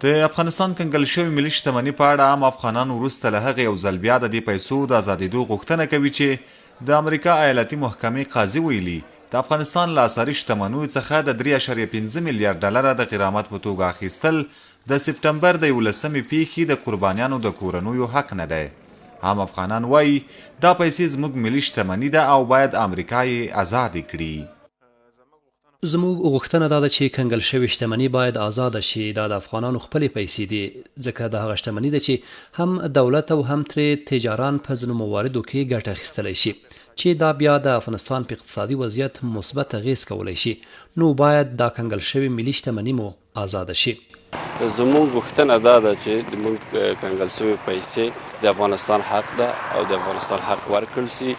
د افغانستان کنګل شوې ملي شتمني په اړه عام افغانان وروسته له هغې یو ځل بیا د دې پیسو د ازادېدو غوښتنه کوي چې د امریکا ایالتي محکمې قاضي ویلي، د افغانستان له اسعاري شتمنیو څخه د درې اعشاریه پنځه میلیارد ډالره د غرامت په توګه اخیستل د سپټمبر د یولسمې پېښې د قربانیانو د کورنیو حق نه دی. عام افغانان وايي، دا پیسې زموږ ملي شتمني ده او باید امریکا یې ازادې کړي. زموږ غوښتنه دا ده چې کنګل شوې شتمني باید ازاده شي، دا د افغانانو خپلې پیسې دي، ځکه دا هغه شتمني ده چې هم دولت او هم ترې تجاران په ځینو مواردو کې ګټه اخیستلی شي، چې دا بیا د افغانستان په اقتصادي وضعیت مثبت اغېز کولی شي، نو باید دا کنګل شوې ملي شتمني مو ازاده شي. زموږ غوښتنه دا ده چې د موږ کنګل شوې پیسې د افغانستان حق ده او د افغانستان حق ورکړل شي،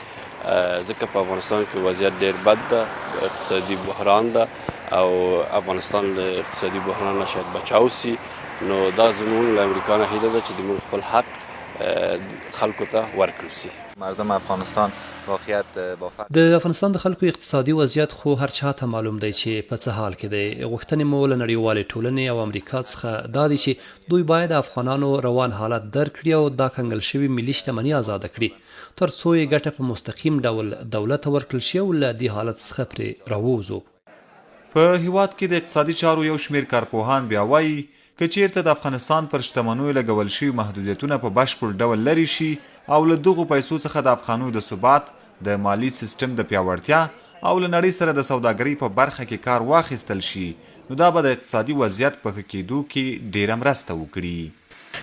ځکه په افغانستان کې وضعیت ډیر بد ده، اقتصادي بحران ده او افغانستان له اقتصادي بحران نه شاید بچاو شي. نو دا زموږ له امریکا نه هیله ده چې د موږ خپل حق خلکو ته ورکړل شي. مردم افغانستان واقعیت با فقر. د افغانستان د خلکو اقتصادي وضعیت خو هر چا ته معلوم دی چې په څه حال کې دی، غوښتنې مو له نړیوالې ټولنې او امریکا څخه دا دي چې دوی باید د افغانانو روان حالت درک کړي او دا کنګل شوې ملي شتمني ازاده کړي تر څو یې ګټه په مستقیم ډول دولت ته ورکړل شي او له دې حالت څخه پرې راووځو. په هېواد کې د اقتصادي چارو یو شمېر کارپوهان بیا وايي، که چېرته د افغانستان پر شتمنیو لګول شوي محدودیتونه په بشپړ ډول لرې شي او له دغو پیسو څخه د افغانیو د ثبات، د مالي سیستم د پیاوړتیا او له نړۍ سره د سوداګرۍ په برخه کې کار واخیستل شي، نو دا به د اقتصادي وضعیت په ښه کېدو کې ډېره مرسته وکړي.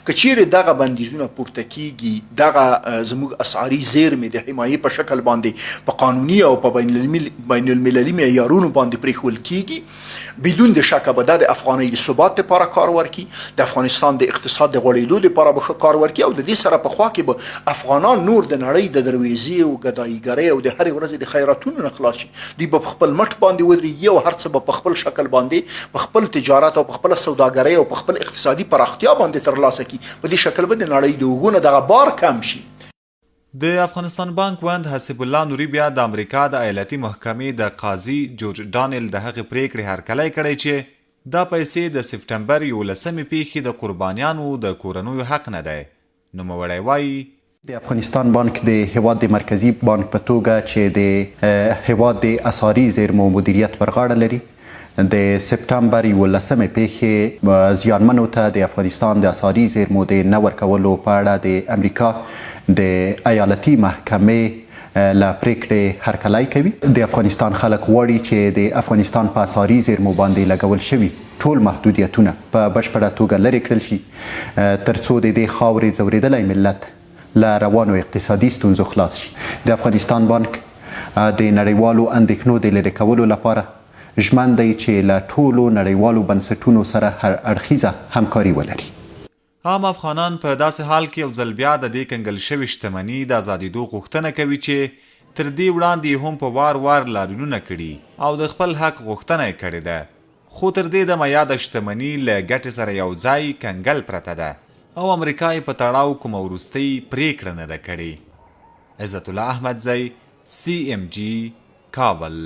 که چیرې دغه بندیزونه پورته کیږي، دغه زموږ اسعاري زیرمې د حمایې په شکل باندې په قانوني او په بین المللي معیارونو باندې پرېښول کیږي، بدون د شکه به دا د افغانۍ د ثبات لپاره کار ورکړي، د افغانستان د اقتصاد د غوړېدو لپاره به ښه کار ورکړي او د دې سره په خوا کې به افغانان نور د نړۍ د درویزې او ګدایګرۍ او د هرې ورځې د خیراتونو نه خلاص شي. دوی به په خپل مټ باندې ودرېږي او هر څه به په خپل شکل باندې په خپل تجارت او په خپله سوداګرۍ او په خپل اقتصادي پراختیا باندې ترلاسه کړي. په دې شکل به د نړۍ د اوږو نه دغه بار کم شي. د افغانستان بانک ویاند حسیب الله نوري بیا د امریکا د ایالتي محکمې د قاضي جورج ډانیل د هغې پرېکړې هرکلی کړی چې دا پیسې د سپټمبر یولسمې پېښې د قربانیانو د کورنیو حق نه دی. نوموړی وايي. د افغانستان بانک د هېواد د مرکزي بانک په توګه چې د هېواد د اسعاري زېرمو مدیریت پر غاړه لري، د سپټمبر یولسمې پېښې زیانمنو ته د افغانستان د اسعاري زېرمو د نه ورکولو په اړه د امریکا د ایالتي محکمې له پرېکړې هرکلی کوي. د افغانستان خلک غواړي چې د افغانستان په اسعاري زېرمو باندې لګول شوي ټول محدودیتونه په بشپړه توګه لرې کړل شي ترڅو د دې خاورې ځورېدلی ملت له روانو اقتصادي ستونزو خلاص شي. د افغانستان بانک د نړیوالو اندېښنو د لرې کولو لپاره ژمن دی چې له ټولو نړیوالو بنسټونو سره هر اړخیزه همکاري ولري. عام افغانان په داسې حال کې یو ځل بیا د دې کنګل شوې شتمني د ازادېدو غوښتنه کوي چې تر دې وړاندې یې هم په وار وار لاریونونه کړي او د خپل حق غوښتنه یې کړې ده. خو تر دې دمه یاده شتمني له ګټې سره یو ځای کنګل پرته ده او امریکا یې په تړاو کومه وروستۍ پرېکړه نه ده کړې. عزت الله احمدزی، سي اېم جي، کابل.